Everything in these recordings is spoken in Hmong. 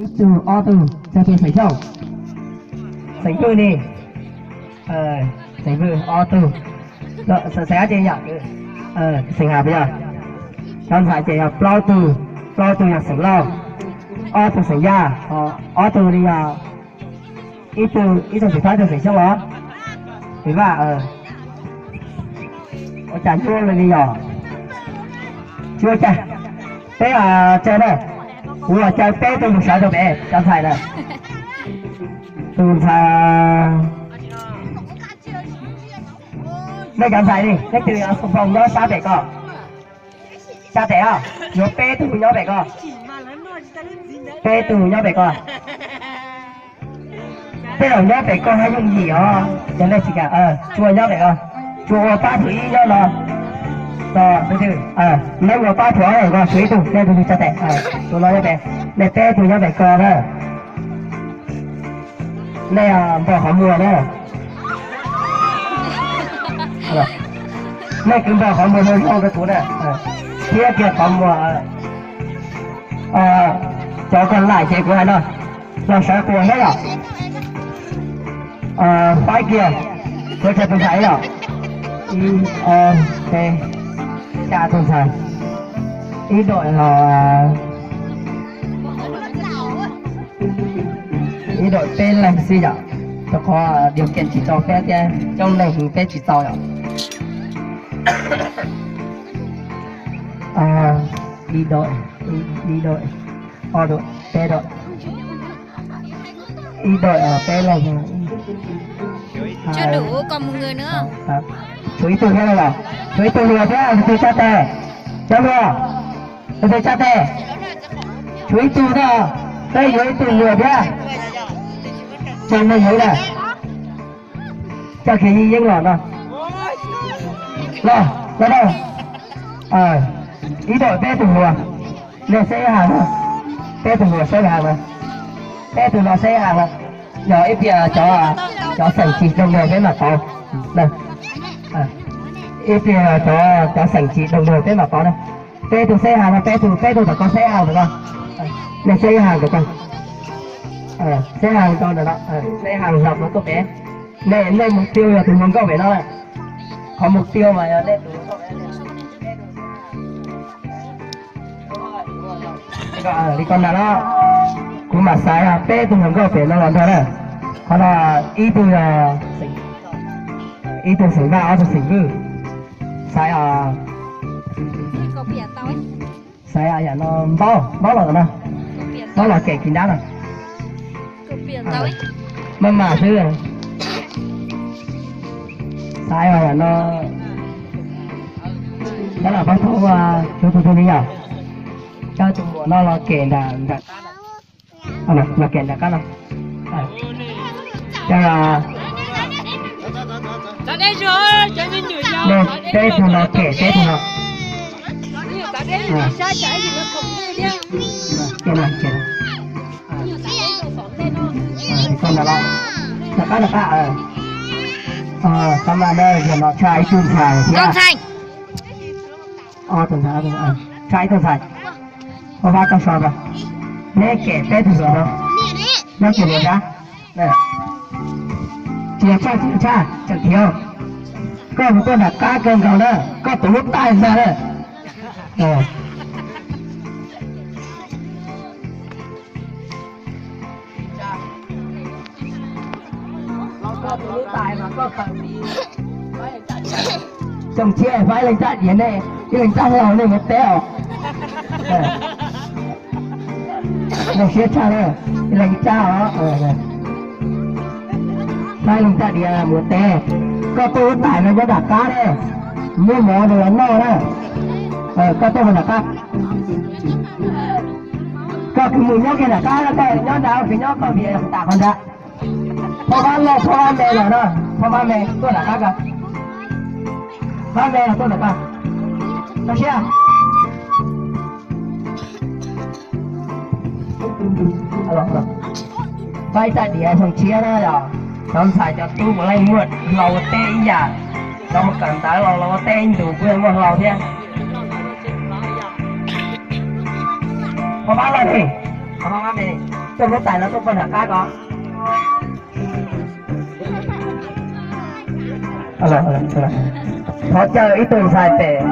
Ib tug ob tug, txog tus xeem Xyooj, xeem Vwj ne, xeem Vwj ob tug, xeem Xeeb Hav ces yog, xeem Hav puas yog? Cov ntxhais ces yog plaub tug, plaub tug yog xeem Lauj, ob tug xeem Yaj, ob tug li yog ib tug, ib tug xeem Thoj, ib tug xeem Xyooj os. Vaj, ua cas nyuaj li yog? Tsis ua cas, peb caw na, kuv los caw peb tug mus sawv rau pem cov ntxhais na. Tus ntxhais, nej cov ntxhais li, nej twg xoo phoom nyob sab pem ko? Sab pem os, yuav peb tug nyob pem ko. Peb tug nyob pem ko. Tej zaum nyob pem ko haj yooj yim os, yog nej tsis kam, tsuas nyob pem ko, tsuas ua pab tug ib nyob no. Tos, nej ua pab tug ob ko, tshuav ib tug, nej tus twg tsa tes, tus no nyob pem, nej peb tug nyob pem ko na. Nej npog qhov muag na. Nej kwv npog qhov muag zoo zoo rau kuv na, thiab kiag qhov muag. Cov ko lais ces kuv hais no, los sawv quas thiab yom. Faib kiag, kuv tsa tus ntxhais yom. Ib, ob, peb, xya tus ntxhais. Ib dom los ib dom peb leeg xwb yom, rau qhov điều kiện tsis tau peb thiab, coob leej peb tsis tau yom. Ib dom, ib dom, ob dom, peb dom. Ib dom peb leeg. Tshuav ib tug thiab los? Tshuav ib tug luag thiab, tus twg tsa tes? Cov luag, tus twg tsa tes? Tshuav ib tug thiab, peb yuav ib tug luag thiab. Tsa neeg heev na. Tsa kiag Yeeb los no. Los, los no. Ib dom peb tug luag. Nej xeb ib haag no, peb tug luag xeb ib haag no, peb tug no xeb ib haag no. Yog ib pliag cov xeem tsis doog luag peb mam pauv. Ib pliag cov xeem tsis doog luag peb mam pauv na. Peb tug xeb ib haag no, peb tug, peb tug tom ko xeb ib haag ntawm ko. Nej xeb ib haag ntawm ko. Xeb ib haag rau ntawm no, xeb ib haag zog no tuaj pem. Nej, nej mục tiêu yog tus hluas nkauj pem no. Qhov mục tiêu mas yog nej tus hluas nkauj pem. Li ko ntag los, kuv mam xaiv peb tug hluas nkauj pem no los nrog na. Qhov no ib tug, ib tug xeem Vaj, ob tug xeem Vwj. Xaiv, xaiv yam no, Npaub, Npaub los no, Npaub los kem kis ntab no. Maj mam xwb. Xaiv yam no, Npaub los Npaub thaub, tus tus li yom. Coj tus muam no los kem nram, nram, los kem nram qab no. Nej peb tug no kem peb tug no. Nram qab, nram qab. Tab mas yog no tshaj ib tug ntxhais thiab. Ob tug ntxhais, tshaj ib tug ntxhais. Ua Vab koj so rau, neb kem peb tug luag no, neb kem luag dab. Tsis yog tshaj, tsis yog tshaj, tseem thiab. Koj mus tuaj nram qab kawg nkaus na, koj tus lub taim ntag na. Xyoo tshiab faib leej rab diav ne, ib leeg rab hlau nej mus teb os. Zoo siab tshaj na, ib leeg rab os. Faib leej rab diav mus teb. Koj tuaj lub taim no nyob nram qab ne, muab mov rau lawv noj na. Koj tuaj mus nram qab. Koj mus nyob kiag nram qab, koj nyob nrad, koj nyob koj vim tas qhov nrad. Phoj Vab Lauj, Phoj Vab Me los no, Phoj Vab Me tuaj nram qab ko. Vab Me los tuaj nram qab. Txhob siab. Faib rab diav xyoo tshiab na yom, cov ntxhais cov tub puav leej muaj hlau ua teb ib yam, cov mus kawm ntawv los los ua teb ib ntus kuj muaj hlau thiab. Phoj Vab Lauj ne, Phoj Vab Me. Tuaj muab tais no tuaj poj nram qab ko. Thov caw ib tug ntxhais pem,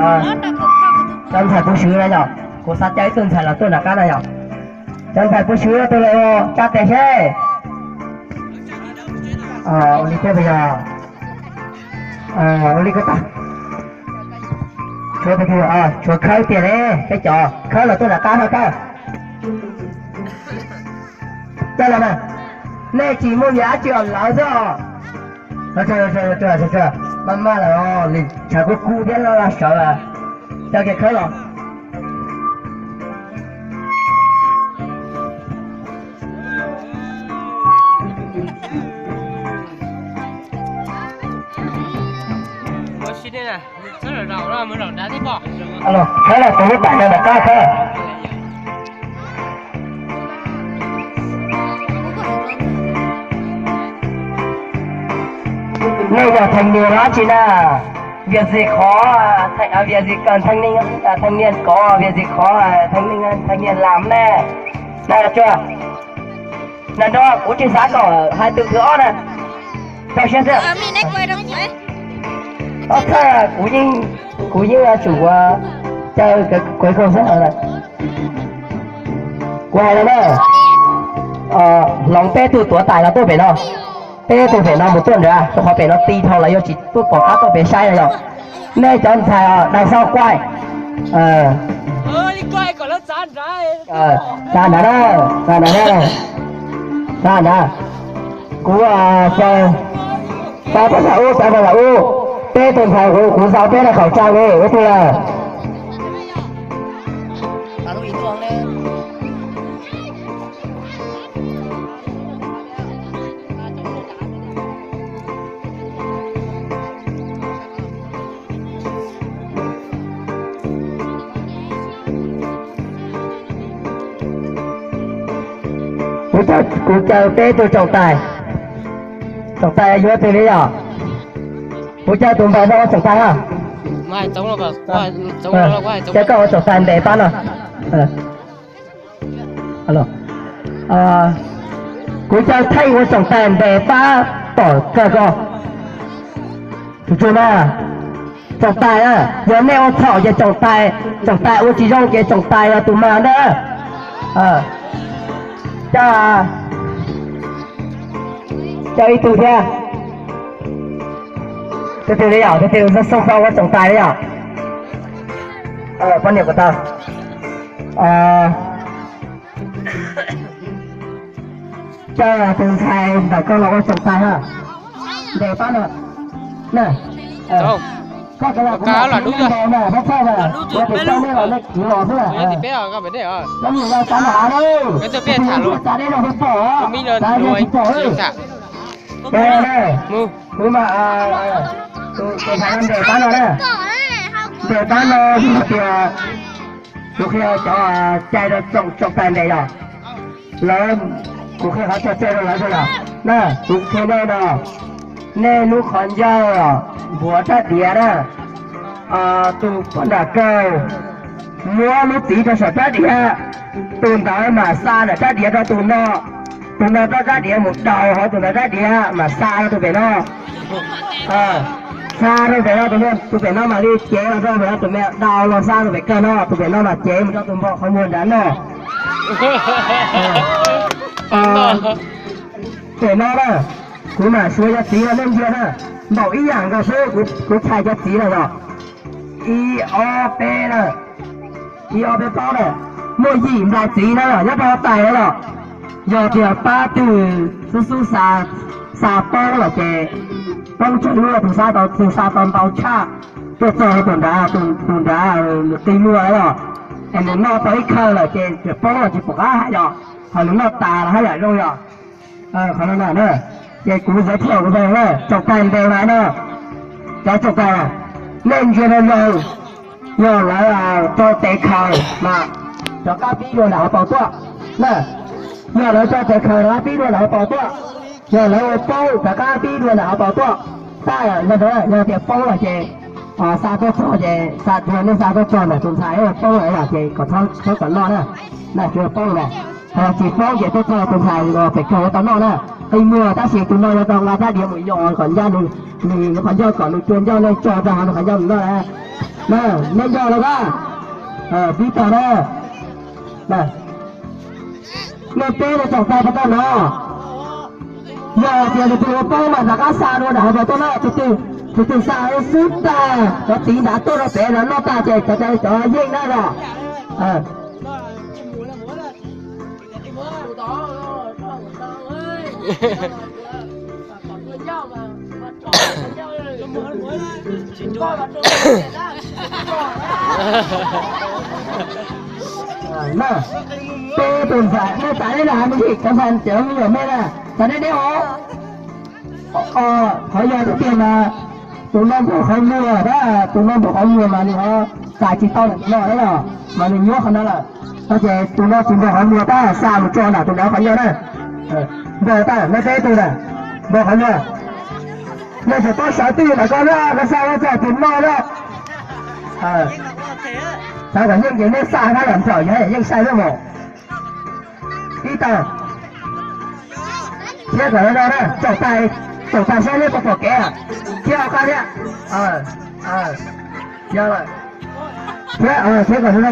cov ntxhais puv swv na yom, kuv xav caw ib tug ntxhais los tuaj nram qab na yom. Cov ntxhais puv swv tus los tsa tes seb. Ua li teb puas yog? Ua li ko tag. Tshuav, tshuav khawb tiag ne, peb cov khawb los tuaj nram qab no khawb. Coj los mas, nej tsis muaj yam dab tsi os lawv xwb os. Maj maj lawm, tshav kub kub thiab laj laj sawv. Coj kiag khawb los. Khawb los kuv lub tais no nram qab khawb. Nej yog theej nias dab tsi na? Việc gì khó, việc gì cần thanh niên, thanh niên có việc gì khó, thanh niên, thanh niên làm ne. Nag no kuv tsis xav kom hais tus thib ob na. Rau siab xwb. Ob thawj kuv yeej, kuv yeej yuav tsum ua caw kuv ib koog xwb. Kuv hais no na, hloov peb tug tuav tais los tuaj pem no. Peb tug pem no mus tuaj nrad, rau qhov pem no ti dhau lawv yuav tsis tuaj pom qab tuaj pem saib no yog. Nej cov ntxhais đằng sau quay. Tsa nrad na, tsa nrad na, tsa nrad. Kuv xav, tsa pab nram ub, tsa pab nram ub. Peb tug ntxhais kuv, kuv xav peb na khẩu trang ne, ib tug lawm. Kuv caw peb tug tsoom tais, tsoom tais yuav twg li yom? Kuv caw tus npawg no ua tsoom tais na. Caw koj ua tsoom tais ntes pab no. Kuv caw Theej ua tsoom tais ntes pab tom kawg ko. Tus tsuag na, tsoom tais, yog nej ua txhaum ces tsoom tais, tsoom tais ua tsis zoo ces tsoom tais yog tus mag ntag. Caw, caw ib tug thiab. Tus twg li yom, tus twg xoo xoo ua tsoom tais li yom? Poj niam kuv tau. Caw tus ntxhais ntawm koj los ua tsoom tais na. Ntes pab no. Koj cov los kuv mam tsis ntes na, pab txhawj na, ua tus txhawj nej los nej kwv los xwb na. Cov nyuam yaus tsav nram av na, tus yus tuaj tsav deb no pom, tsav deb tsis pom. Kuv mam, tus ntxhais no ntes pab no na. Ntes pab no yog tias kuv qhia cov cai rau tsoom tais ntes yom. Lawv, kuv qhia qhov txog cai rau lawv xwb yom. Na, kuv qhia nej no, nej lub qhov ncauj npuav rab diav na, tus poj nram kawg muab lub txiv rau saum rab diav, tus ntawd mam xa ntawm rab diav rau tus no, tus no rab, rab diav mus daus hauv tus ntawd rab diav mam xa rau tus pem no. Xa rau pem no, tus pem no mam li cev los rau pem no, tus me daus los xa rau pem kawg no, tus pem no mam cev mus rau tus npoo qhov muag nrad no. Pem no na, kuv mam suav cov txiv no nej ntsia na, npaum ib yam nkaus xwb, kuv txhais cov txiv no yog ib ob peb na, ib ob peb plaub na, muaj yim nplais txiv na yom, nyob rau tais na yom. Yog tias pab twg xub xub xa, xa poob lawm ces poob tsawg lub, tus xa tau, tus xa tau ntau tshaj, tuaj txog tus nrad, tus nrad nws qi muag na yom, es nws noj tau ib khawv lawm ces poob los tsis pom qab hais yom, ho nws noj tas los haj yam zoo yom. Qhov no na, ces kuv zov thiaj kuv tau na, tsoom tais ntes mas no, cov tsoom tais, nej ntsia rau zoo, yog lawv tso tes khaws mas rov qab pib dua nram hauv paus tuaj na. Yog lawv tso tes khaws rov qab pib dua nram hauv paus tuaj, yog lawv ua paub rov qab pib dua nram hauv paus tuaj. Tab yog tias paub lawm ces xa tuaj txog ces xa dua, nej xa tuaj txog ntawm tus ntxhais paub lawm ces kom txhob kom noj na, na tsuav paub lawm. Tsis paub ces tuaj txog tus ntxhais pem kawg yuav tau noj na. Qi muag tab sis tus no yuav tau nqa rab diav mus yos qhov ncauj nws, nws qhov ncauj kom nws cua ncauj nej tso rau hauv nws qhov ncauj nws noj na. Na, nej nco los na. Pib tag na. Nej peb no tsoom tais puas tau hnov? Yog tias tus twg yuav paub mas rov qab xa dua nram hauv tuaj na. Tus twg, tus twg xa xwb tag cov txiv nrad tuaj rau pem no noj tag ces cov, cov yeej na los. Peb tus ntxhais nej xav neb na, me ntsis cov ntxhais cov me nyuam me na, xav neb neb os. Qhov yog tiag mas tus no npaum qhov muag, tus no npaum qhov muag mas nws ho xa tsis tau tus no na, mas nws nyuab qhov no lawm. No ces tus no tsis npaum qhov muag tab xa mus tso nram tus ntawd qhov ncauj na. Npaum tab nej peb tug na, npaum qhov muag. Nej tsis paub sawv twj ntawm ko na, koj xa los txog tus no na. Xav kom yeej ces nej xa rab los nraum yog yeej sai lawm mas. Ib tag. Thiab kom no na, tsoom tais, tsoom tais saib nej puas pom kev. Thiab ob qab thiab. Yog lawm. Thiab, thiab kom no,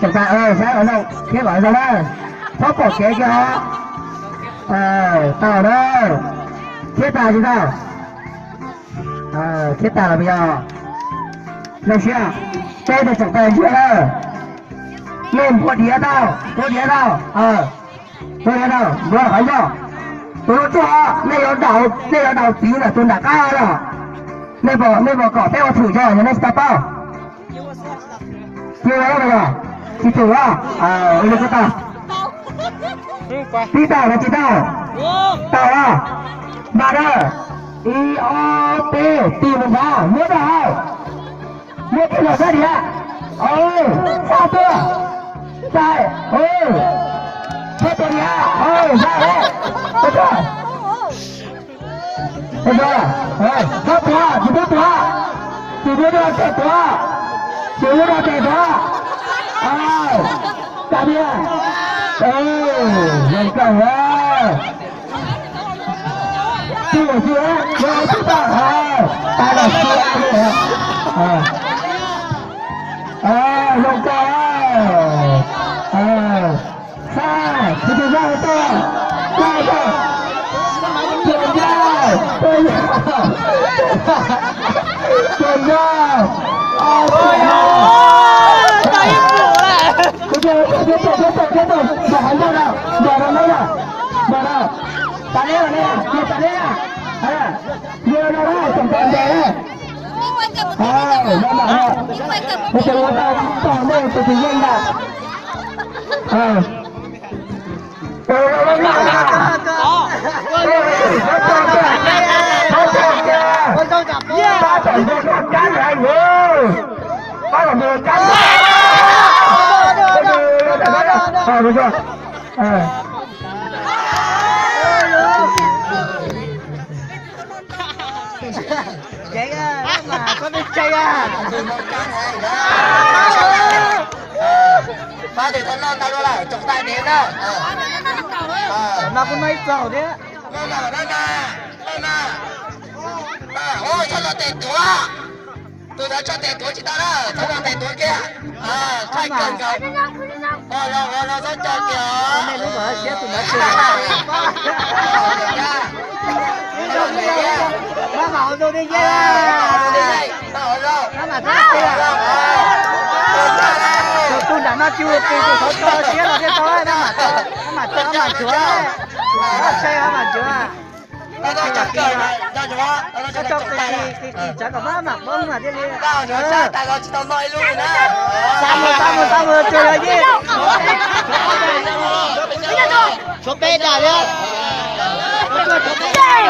tsoom tais saib no, thiab kom no na. Txhob pom kev kiag os. Tau na. Thiab tas tsis tau? Thiab tas los yog. Zoo siab, peb tus tsoom tais ntsia na. Nej npuab diav tau, npuab diav tau, npuab diav tau, npuab qhov ncauj. Tus no tsuag, nej yuav daus, nej yuav daus txiv ntawm tus nram qab los. Nej puas, nej puas kom peb ua thwm tso yog nej tsis tau paub? Tsis ua los, tsis thwm los, ua li ko tau. Pib tau los tsis tau? Tau los. Npaj na. Ib ob peb, tig mus nrad, muab rau hauv. Muab tig los sab diav. Txhob tuag. Txhob tuag diav. Txhob tuag. Txhob tuag, tsis pub tuag. Tsis pub tuag, tsis tuag. Tsis pub tuag, tsis tuag. Tag tiag. Zoo kawg. Tsis, tsis, tsis tau. Tas los tsis li. Zoo kawg. Sai, tus twg zaj tuaj, zaj tuaj. Tus ncauj, tus ncauj, tus ncauj. Tus ncauj, tus ncauj, tus ncauj, tus ncauj, tus ncauj, nram hauv ncauj na, nram hauv ncauj na, nram hauv. Tas neb, neb, neb tas neb na. Yog no na, tsoom tais ntes na. Tus twg ua tau tog nej tus twg yeej ntag. Ceev mas koj twb tseg a. Pab tes tau noj ntau dua lawm, tsoom tais ntev na. Tam no kuj noj ib txog thiab. Txhob noj tes tuav. Tus ntawd tso tes tuav tsis tau na, txhob noj tes tuav kiag. Thaij kawg nkaus. Ho los, ho los txhob co kiag os. Nej lub kom siab tus ntawd tsis. Mab mam ua tus nej yeej. Mab mam ua tus nej yeej. Mab mam txhob tes. Tus nram no tsis ua tus, tus qhov tso siab los thiaj tau, mab mam txhob, mab mam txhob, mab mam txhob. Txhob tes, mab mam txhob. Koj tso qis qis qis tsawv kom mab mam paub mas thiaj li. Xa mus, xa mus, xa mus, tsuas yog yeej. Tshuav peb daim thiab. Tshuav peb daim,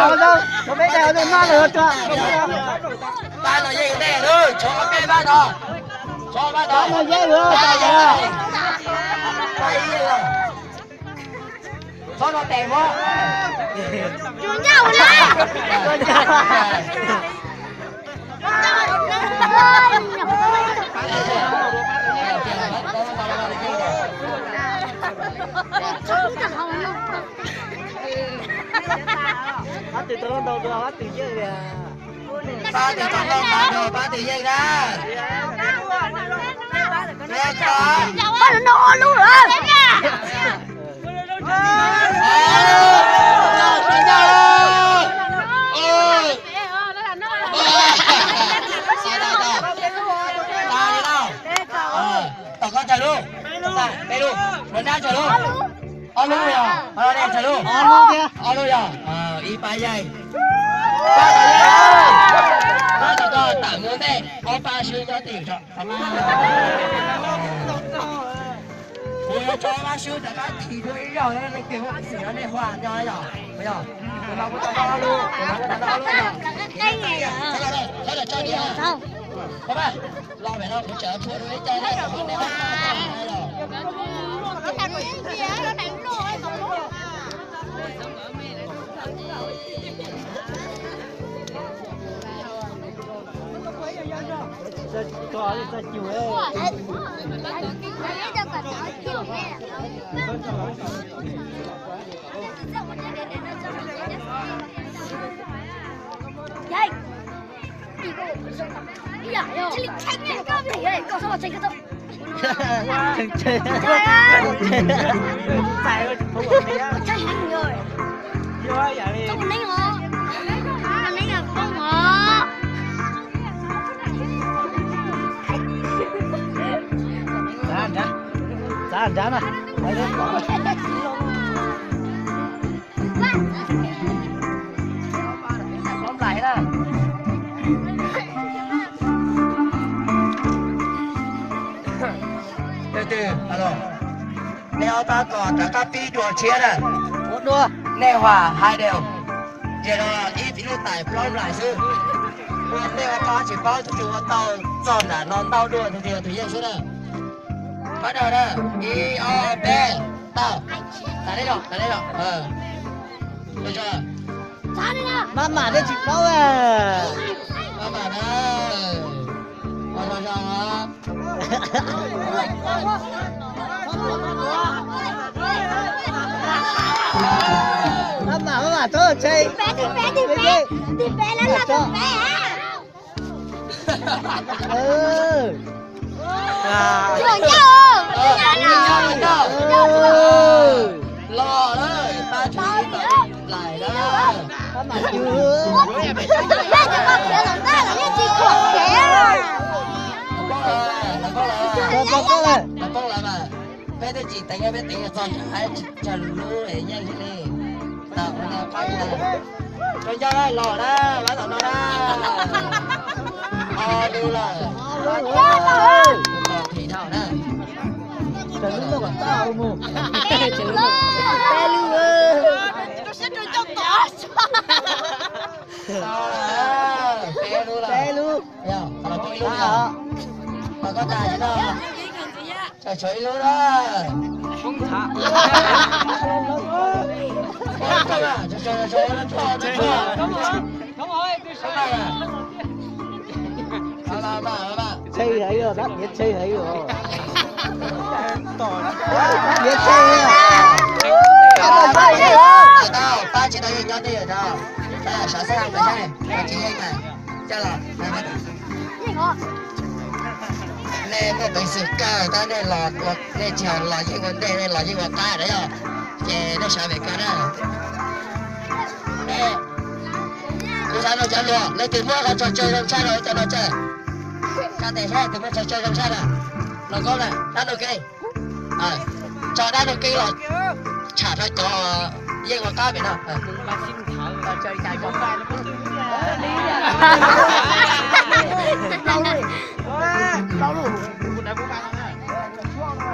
tshuav peb daim, no los tshuav. Txhob no yeej, txhob no tes muab. Tus ncauj na. Pab twg tau lub ntau dua, pab twg yeej li. Pab twg tau lub ntau dua, pab twg yeej na. Pab no ob lub lawm. Tom koj tsawg lub? Peb lub. Luag nab tsawg lub? Ob lub yog, ob lub tsawg lub? Ob lub yog, ib pab yeej. Pab tom koj tawm mus ntej, ob pab swb nyob tim tso. Kuv yuav tso ob pab swb rov qab thim dua ib zaug, leej twg muaj peev xwm no nej hua nyob yom. Yog, kuv los kuv tau ob lub, kuv los kuv tau ob lub yog. Los pem no kuv tseem tshuav dua ib co nej. Txav nrad na. Leej twg, alo, nej ob pab ko rov qab pib dua tshiab na. Nej hua hais tias, ces no ib lub tais plaub nplaim xwb. Ua nej ob pab tsis paub tus twg ua tau txog nram no ntau dua tus twg yog tus yeej xwb na. Pab daug na, ib ob peb, tau. Tas nej zog, tas nej zog. Maj mam nej tsis paub. Maj mam na. Ua zoo zoo. Maj mam, maj mam txhob tseg. Los lawm, pab tswv yim tau ib nplaim na. Los poob lawm, los poob lawm mas. Peb twb tsis teev, peb teev txog nrad tsawg lub yeej li. Tau, qab, rau ncauj los na, pab tom no na. Ob lub lawm. Thim dhau na. Peb lub. Tau lawm, peb lub lawm. Peb lub. Yog, qhov no peb ib lub yog. Qhov koj tas no. Tsawg tsawg ib lub na. Tshee heev os, dab tiav tshee heev os. Dab tiav tshee heev os. Pab tsis tau yeej nyob twj ywm no. Pab sawv xab hab pes saib, tsis yeej na. Coj los. Nej muaj peev xwm kawg tab nej los, nej tsis los yeej ua ntej, nej los yeej ua qab na yog. Ces nej sawv pem kawg na. Kuv xav nug cov hluas, leej twg muab qhov tso tsawg zoo tshaj no, cov no tsawg. Tsa tes saib tus muab qhov tso tsawg zoo tshaj na. Los koj na, dab Nuj Keeb. Tso dab Nuj Keeb los tsham rau cov yeej ua qab pem no.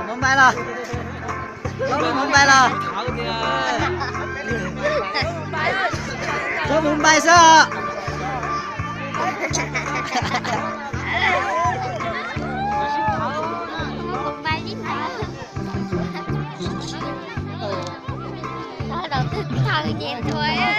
Hmoov npai los, tau lub hmoov npai los. Tau hmoov npai xwb. Tau đầu tư thầu nhiều thôi á.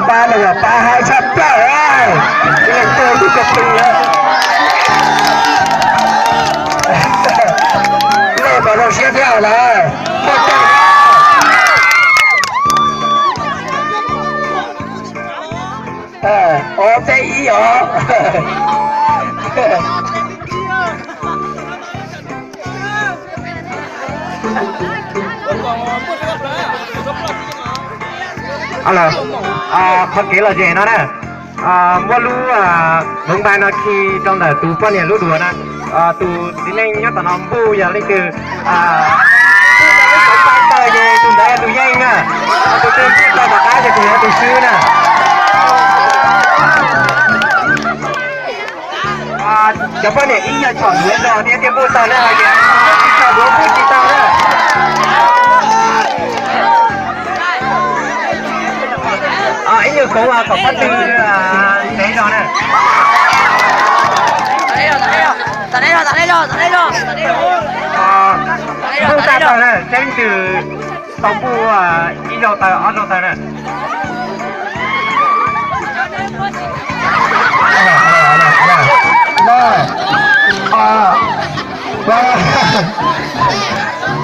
Pab no yog pab haib tshaj plaws, leej twg twb koj pw, nej puas zoo siab thiab lawm? Muaj cai. Ob peb ib os. Qhov kev lom zem no na, muab lub hmoov npai no khi rau ntawm tus poj niam lub duav na. Tus txiv neej nyob tom no npuj yog leej twg, tau ces tus ntawd yog tus yeej na, tus twg npuj tau tom qab ces tus ntawd yog tus swb na. Cov poj niam ib yam tsom duav zog thiab, thiaj npuj tau na, ho yog tsis tsom duav npuj tsis tau na. Ib nyuag kauv kom pab tw ntev zog na. Npuj tag tawm na, seb leej twg tau npuj ib zaug tawm ob zaug tawm na.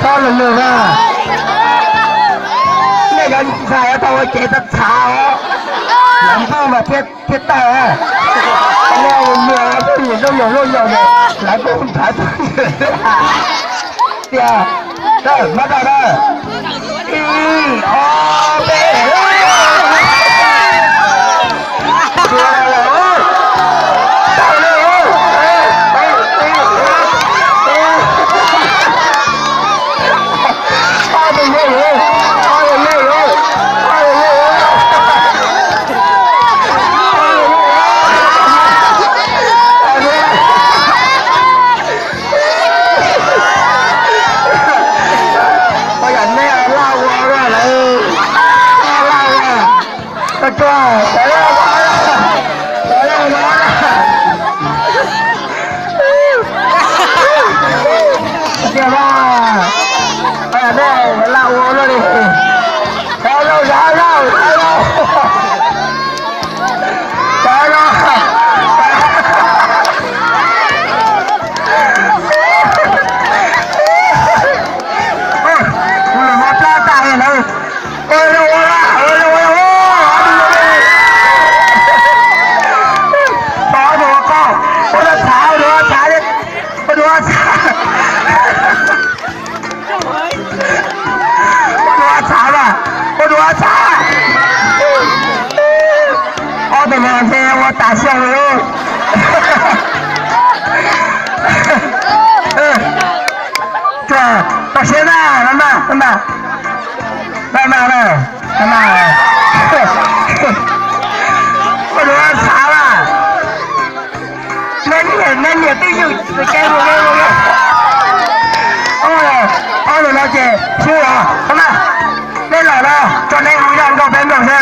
Txhob lwg lwg na. Nej cov ntxhais tau ua cev txhav txhav os. Lawv npuj mas thiaj thiaj tawm. Nej ua niam poj niam zoo yog zoo yog, lawv kuj nrhav txog tias, mab rau na. Ib, ob, peb. Ua yam nej laj ua lawm. Ua, nej lam ua luaj li. Sawv lauj, sawv lauj, sawv lauj. Sawv lauj. Kuv los mob plab tag li lawm. Ua zoo ua, ua zoo ua, ua zoo ua. Tov tus ua koj, ua dua txhav, ua dua txhav li, ua dua txhav. Ua dua txhav mas, ua dua txhav. Ob tug no ntshe ua tas xyoo li. Txawm toj siab na, maj maj, maj maj, maj maj na, maj maj. Ua dua txhav mas. Nej niam, nej niam twb yug txiv kev mus, ob tug no ces xub os, maj maj. Nej los no tso nej mus yog nkaus peb nkaus xwb.